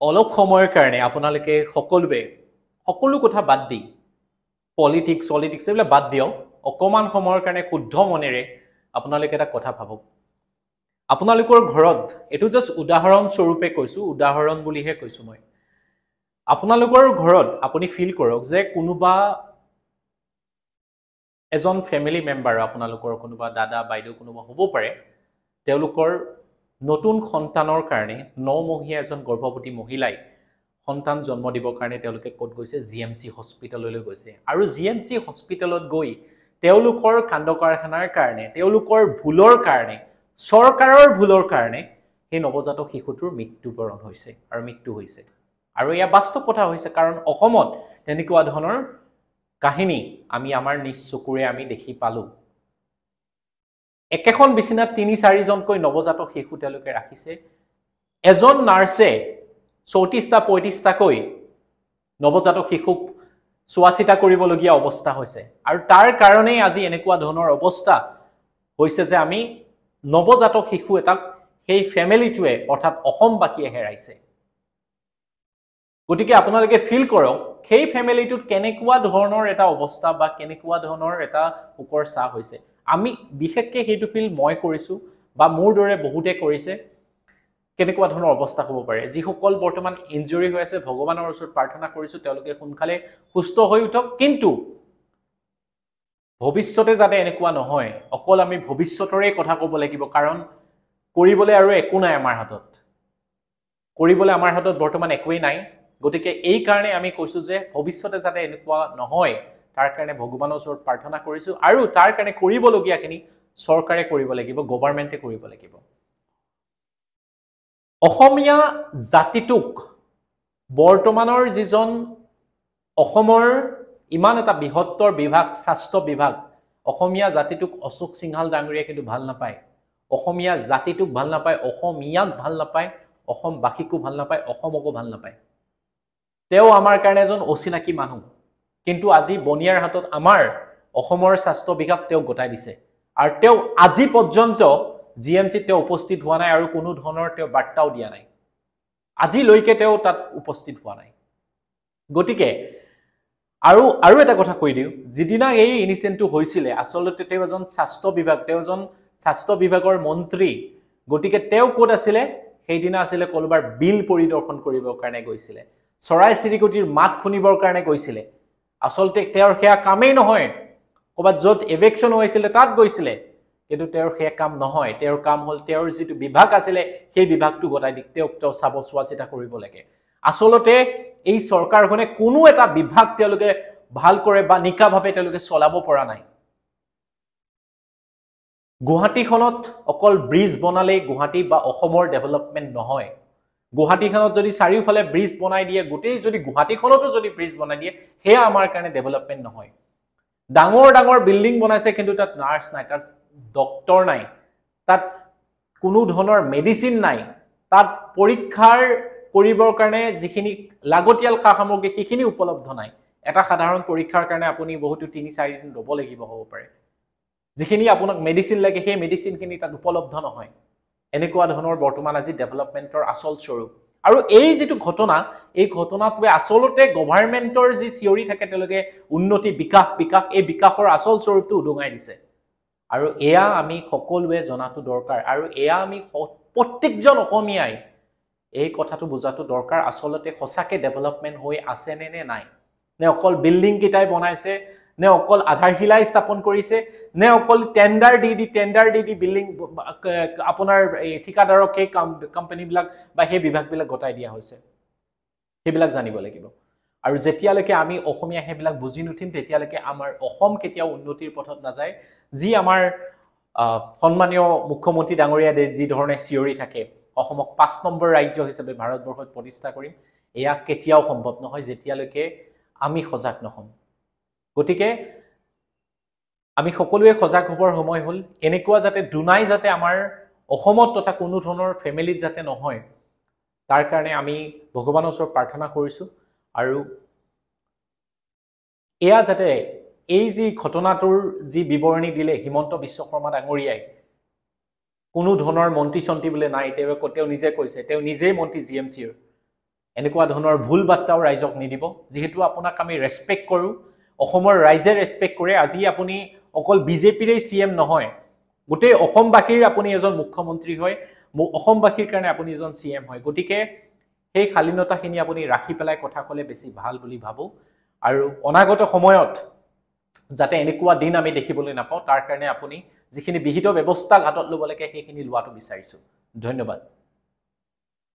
অলপ সময়ৰ কাৰণে আপোনালোকে সকলোৱে সকলো কথা বাদ দি, পলিটিক্স চলিটিক্স এইবিলাক বাদ দিয়ক, অকণমান সময়ৰ কাৰণে শুদ্ধ মনেৰে আপোনালোকে এটা কথা ভাবক। আপোনালোকৰ ঘৰত, এইটো জাষ্ট উদাহৰণস্বৰূপে কৈছোঁ, উদাহৰণ বুলিহে কৈছোঁ মই, আপোনালোকৰ ঘৰত আপুনি ফিল কৰক যে কোনোবা এজন ফেমিলি মেম্বাৰ, আপোনালোকৰ কোনোবা দাদা বাইদেউ কোনোবা হ'ব পাৰে, তেওঁলোকৰ নতুন সন্তানৰ কাৰণে 9মহীয়া এজন গৰ্ভৱতী মহিলাই সন্তান জন্ম দিবৰ কাৰণে তেওঁলোকে ক'ত গৈছে? জি এম চি হস্পিটেললৈ গৈছে। আৰু জি এম চি হস্পিটেলত গৈ তেওঁলোকৰ কাণ্ড কাৰখানাৰ কাৰণে, তেওঁলোকৰ ভুলৰ কাৰণে, চৰকাৰৰ ভুলৰ কাৰণে সেই নৱজাতক শিশুটোৰ মৃত্যুবৰণ হৈছে আৰু মৃত্যু হৈছে। আৰু এয়া বাস্তৱ কথা হৈছে, কাৰণ অসমত তেনেকুৱা ধৰণৰ কাহিনী আমি আমাৰ নিজ চকুৰে আমি দেখি পালোঁ। একেখন বিচনাত 3-4জনকৈ নৱজাতক শিশু তেওঁলোকে ৰাখিছে। এজন নাৰ্ছে 34টা 35টাকৈ নৱজাতক শিশুক চোৱা চিতা কৰিবলগীয়া অৱস্থা হৈছে। আৰু তাৰ কাৰণেই আজি এনেকুৱা ধৰণৰ অৱস্থা হৈছে যে আমি নৱজাতক শিশু এটাক সেই ফেমিলিটোৱে, অৰ্থাৎ অসমবাসীয়ে হেৰাইছে। গতিকে আপোনালোকে ফিল কৰক সেই ফেমিলিটোত কেনেকুৱা ধৰণৰ এটা অৱস্থা বা কেনেকুৱা ধৰণৰ এটা শোকৰ ছাঁ হৈছে। আমি বিশেষকৈ সেইটো ফিল মই কৰিছোঁ বা মোৰ দৰে বহুতে কৰিছে, কেনেকুৱা ধৰণৰ অৱস্থা হ'ব পাৰে। যিসকল বৰ্তমান ইনজুৰি হৈ আছে, ভগৱানৰ ওচৰত প্ৰাৰ্থনা কৰিছোঁ তেওঁলোকে সোনকালে সুস্থ হৈ উঠক, কিন্তু ভৱিষ্যতে যাতে এনেকুৱা নহয়। অকল আমি ভৱিষ্যতৰে কথা ক'ব লাগিব, কাৰণ কৰিবলৈ আৰু একো নাই আমাৰ হাতত, কৰিবলৈ আমাৰ হাতত বৰ্তমান একোৱেই নাই। গতিকে এই কাৰণে আমি কৈছোঁ যে ভৱিষ্যতে যাতে এনেকুৱা নহয় তাৰ কাৰণে ভগৱানৰ ওচৰত প্ৰাৰ্থনা কৰিছোঁ। আৰু তাৰ কাৰণে কৰিবলগীয়াখিনি চৰকাৰে কৰিব লাগিব, গভৰ্ণমেণ্টে কৰিব লাগিব। অসমীয়া জাতিটোক বৰ্তমানৰ যিজন অসমৰ ইমান এটা বৃহত্তৰ বিভাগ স্বাস্থ্য বিভাগ, অসমীয়া জাতিটোক অশোক সিংহাল ডাঙৰীয়াই কিন্তু ভাল নাপায়, অসমীয়া জাতিটোক ভাল নাপায়, অসমীয়াক ভাল নাপায়, অসমবাসীকো ভাল নাপায়, অসমকো ভাল নাপায়। তেওঁ আমাৰ কাৰণে এজন অচিনাকি মানুহ, কিন্তু আজি বনিয়াৰ হাতত আমাৰ অসমৰ স্বাস্থ্য বিভাগ তেওঁ গতাই দিছে। আৰু তেওঁ আজি পৰ্যন্ত জি এম চিত তেওঁ উপস্থিত হোৱা নাই আৰু কোনো ধৰণৰ তেওঁ বাৰ্তাও দিয়া নাই, আজিলৈকে তেওঁ তাত উপস্থিত হোৱা নাই। গতিকে আৰু আৰু এটা কথা কৈ দিওঁ, যিদিনা এই ইনচিডেণ্টটো হৈছিলে আচলতে তেওঁ এজন স্বাস্থ্য বিভাগ, তেওঁ এজন স্বাস্থ্য বিভাগৰ মন্ত্ৰী, গতিকে তেওঁ ক'ত আছিলে সেইদিনা? আছিলে ক'ৰবাৰ বিল পৰিদৰ্শন কৰিবৰ কাৰণে গৈছিলে, চৰাই চিৰিকটিৰ মাত শুনিবৰ কাৰণে গৈছিলে। আচলতে তেওঁৰ সেয়া কামেই নহয়, ক'ৰবাত য'ত এভেকশ্যন হৈছিলে তাত গৈছিলে, কিন্তু তেওঁৰ সেয়া কাম নহয়। তেওঁৰ কাম হ'ল তেওঁৰ যিটো বিভাগ আছিলে সেই বিভাগটো গতাই দি তেওঁক তেওঁ চাব, চোৱা চিতা কৰিব লাগে। আচলতে এই চৰকাৰখনে কোনো এটা বিভাগ তেওঁলোকে ভাল কৰে বা নিকাভাৱে তেওঁলোকে চলাব পৰা নাই। গুৱাহাটীখনত অকল ব্ৰিজ বনালেই গুৱাহাটী বা অসমৰ ডেভেলপমেণ্ট নহয়। গুৱাহাটীখনত যদি চাৰিওফালে ব্ৰিজ বনাই দিয়ে, গোটেই যদি গুৱাহাটীখনতো যদি ব্ৰিজ বনাই দিয়ে, সেয়া আমাৰ কাৰণে ডেভেলপমেণ্ট নহয়। ডাঙৰ ডাঙৰ বিল্ডিং বনাইছে, কিন্তু তাত নাৰ্ছ নাই, তাত ডক্তৰ নাই, তাত কোনো ধৰণৰ মেডিচিন নাই, তাত পৰীক্ষাৰ কৰিবৰ কাৰণে যিখিনি লাগতিয়াল সা সামগ্ৰী সেইখিনি উপলব্ধ নাই। এটা সাধাৰণ পৰীক্ষাৰ কাৰণে আপুনি বহুতো 3-4 দিন ৰ'ব লাগিব হ'ব পাৰে। যিখিনি আপোনাক মেডিচিন লাগে সেই মেডিচিনখিনি তাত উপলব্ধ নহয়। এনেকুৱা ধৰণৰ বৰ্তমান আজি ডেভেলপমেণ্টৰ আচল স্বৰূপ। আৰু এই যিটো ঘটনা, এই ঘটনাটোৱে আচলতে গভৰ্ণমেণ্টৰ যি চিঞৰি থাকে তেওঁলোকে উন্নতি, বিকাশ বিকাশ, এই বিকাশৰ আচল স্বৰূপটো উদঙাই দিছে। আৰু এয়া আমি সকলোৱে জনাটো দৰকাৰ, আৰু এয়া আমি প্ৰত্যেকজন অসমীয়াই এই কথাটো বুজাটো দৰকাৰ। আচলতে সঁচাকৈ ডেভেলপমেণ্ট হৈ আছেনে নে নাই, নে অকল বিল্ডিংকেইটাই বনাইছে, নে অকল আধাৰশিলাই স্থাপন কৰিছে, নে অকল টেণ্ডাৰ দি দি টেণ্ডাৰ দি দি বিল্ডিং আপোনাৰ এই ঠিকাদাৰক সেই কোম্পানীবিলাক বা সেই বিভাগবিলাক গতাই দিয়া হৈছে, সেইবিলাক জানিব লাগিব। আৰু যেতিয়ালৈকে আমি অসমীয়া সেইবিলাক বুজি নুঠিম তেতিয়ালৈকে আমাৰ অসম কেতিয়াও উন্নতিৰ পথত নাযায়। যি আমাৰ সন্মানীয় মুখ্যমন্ত্ৰী ডাঙৰীয়া যি ধৰণে চিঞৰি থাকে অসমক 5 নম্বৰ ৰাজ্য হিচাপে ভাৰতবৰ্ষত প্ৰতিষ্ঠা কৰিম, এয়া কেতিয়াও সম্ভৱ নহয় যেতিয়ালৈকে আমি সজাগ নহ'ম। গতিকে আমি সকলোৱে সজাগ হ'বৰ সময় হ'ল। এনেকুৱা যাতে দুনাই যাতে আমাৰ অসমত তথা কোনো ধৰণৰ ফেমিলিত যাতে নহয়, তাৰ কাৰণে আমি ভগৱানৰ ওচৰত প্ৰাৰ্থনা কৰিছোঁ। আৰু এয়া যাতে এই যি ঘটনাটোৰ যি বিৱৰণী দিলে হিমন্ত বিশ্ব শৰ্মা ডাঙৰীয়াই, কোনো ধৰণৰ মন্ত্ৰী চন্ত্ৰী বোলে নাই, তেওঁ নিজে কৈছে, তেওঁ নিজেই মন্ত্ৰী জি এম চিৰ, এনেকুৱা ধৰণৰ ভুল বাৰ্তাও ৰাইজক নিদিব। যিহেতু আপোনাক আমি ৰেচপেক্ট কৰোঁ, অসমৰ ৰাইজে ৰেচপেক্ট কৰে। আজি আপুনি অকল বিজেপিৰেই চি এম নহয়, গোটেই অসমবাসীৰ আপুনি এজন মুখ্যমন্ত্ৰী হয়, অসমবাসীৰ কাৰণে আপুনি এজন চি এম হয়। গতিকে সেই শালীনতাখিনি আপুনি ৰাখি পেলাই কথা ক'লে বেছি ভাল বুলি ভাবোঁ। আৰু অনাগত সময়ত যাতে এনেকুৱা দিন আমি দেখিবলৈ নাপাওঁ, তাৰ কাৰণে আপুনি যিখিনি বিহিত ব্যৱস্থা হাতত ল'ব লাগে সেইখিনি লোৱাটো বিচাৰিছোঁ। ধন্যবাদ।